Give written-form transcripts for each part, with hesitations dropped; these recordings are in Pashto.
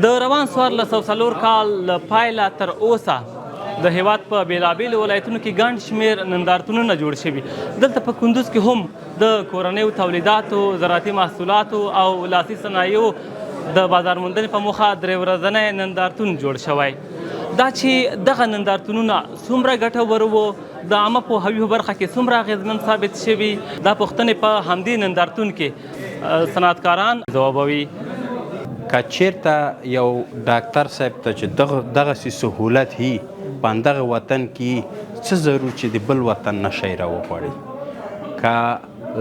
د روان 1404 کال له پایله تر اوسه د هیواد په بیلابیلو ولایتونو کې ګڼ شمېر نندارتونونه جوړ شوي. دلته په کندوز کې هم د کورنیو تولیداتو، زراعتي محصولاتو او لاسي صنایعو د بازار موندنې په موخه درې ورځنی نندارتون جوړ شوی. دا چې دغه نندارتونونه څومره ګټور وو، د عامه پوهاوي په برخه کې څومره اغېزمن ثابت شوي، دا پوښتنې په همدې نندارتون کې صنعتکاران ځوابوي. که چیرته یو ډاکتر صاحب ته چې دغسې سهولت هي په همدغه وطن کې، څه ضرور چې د بل وطن نه شی راوغواړي؟ که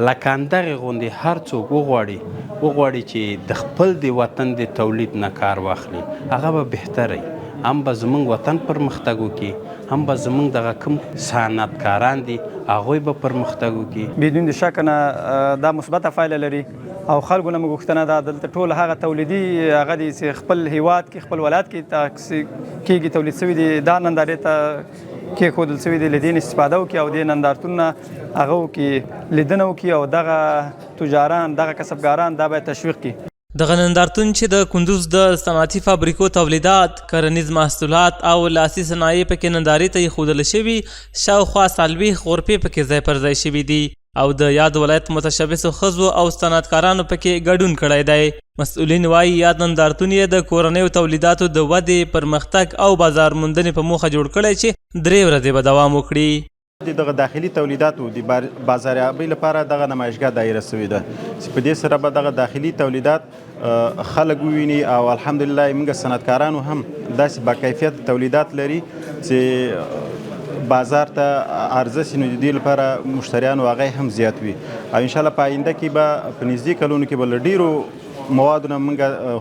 لکه همدغې غوندې هر څوک وغواړي چې د خپل د وطن د تولید نه کار واخلي، هغه به بهتره وي. هم به زمونږ وطن پرمختګ وکړي، هم به زمونږ دغه کوم صنعتکاران دي، هغوی به پرمختګ وکړي. بدون د شک نه دا مثبته پایله لري او خلکو نه موږ غوښتنه ده، دلته ټول هغه تولیدي هغه دي چې خپل هیواد کې، خپل ولایت کې کېږي، تولید شوي دي، دا نندارې ته کېښودل شوي دي، له دې نه استفاده وکړي او دې نندارتون نه هغه وکړي، لیدنه وکړي او دغه تجاران، دغه کسبګاران دا باید تشویق کړي. دغه نندارتون چې د کندوز د صنعتي فابریکو تولیدات، کرنیز محصولات او لاسي صنایع پکې نندارې ته ایښودل شوي، شاوخوا 40 غرفې پکې ځای پر ځای شوي دي او د یاد ولایت متشبثو ښځو او صنعتکارانو پکې ګډون کړی دی. مسؤلین وايي، یاد نندارتون یې د کورنیو تولیداتو د ودې، پرمختګ او بازار موندنې په موخه جوړ کړی چې 3 ورځې به دوام وکړي. د دغه داخلي تولیداتو د بازاریابۍ لپاره دغه نمایشګاه دایره شوې ده چې په دې سره به دغه داخلي تولیدات خلک وویني او الحمدلله موږ صنعتکارانو هم داسې باکیفیت تولیدات لري چې بازار ته عرضه شي، نو د دې لپاره مشتریانو هغه هم زیات وي او انشاءالله په آینده کې به، په نږدې کلونو کې به له ډیرو موادو نه موږ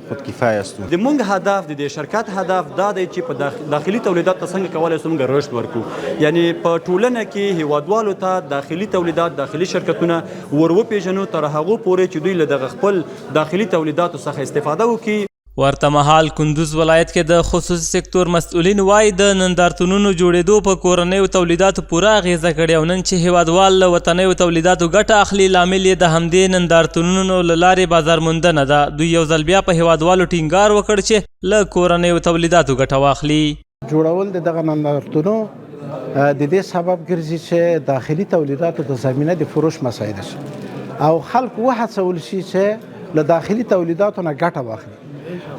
خودکفا یاستو. د مونږ هدف، د دې شرکت هدف دا دی چې په داخلي تولیدات ته څنګه کولای شو موږ رشد ورکړو، یعنی په ټولنه کې هیوادوالو ته داخلي تولیدات، داخلي شرکتونه ور وپیژنو، تر هغو پورې چې دوی له دغه خپل داخلي تولیداتو څخه استفاده وکړي. ورته مهال کندوز ولایت کې د خصوصي سکتور مسؤلین وايي، د نندارتونونو جوړېدو په کورنیو تولیداتو پوره اغېزه کړې او نن چې هیوادوال له وطنیو تولیداتو ګټه اخلي، لامل یې د همدې نندارتونونو له لارې بازار موندنه ده. دوی یو ځل بیا په هیوادوالو ټینګار وکړ چې له کورنیو تولیداتو ګټه واخلي. جوړول د دغه نندارتونو د دې سبب ګرځي چې داخلي تولیداتو د زمینه د فروش مساعده شي او خلک وهڅول شي چې له داخلي تولیداتو نه ګټه واخلي،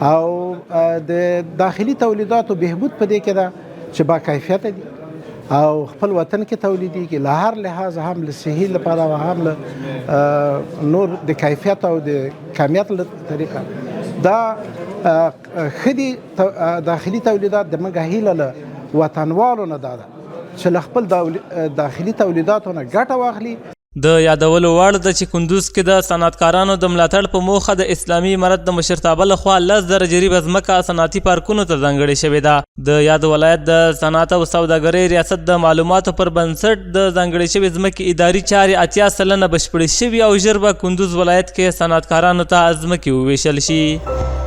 او د داخلي تولیداتو بهبود په دې کې ده چې با کیفیت دي او خپل وطن کې تولیدېږي، له هر لحاظ، هم له صحي لپاره او هم له نور د کیفیت او د کمیت له طریقه دا ښه دي. داخلي تولیدات، د موږ هیله له وطنوالو نه دا ده چې له خپل داخلي تولیداتو نه ګټه واخلي. د یادولو وړ ده چې کندوز کې د صنعتکارانو د ملاتړ په موخه د اسلامي امارت د مشرتابه لخوا 10,000 جریبه ځمکه صنعتي پارکونو ته ځانګړې شوې ده. د یاد ولایت د صنعت او سوداګرۍ ریاست د معلوماتو پر بنسټ، د ځانګړې شوې ځمکې اداري چارې 80% بشپړې شوي او ژر به کندوز ولایت کې صنعتکارانو ته ځمکې وویشل شي.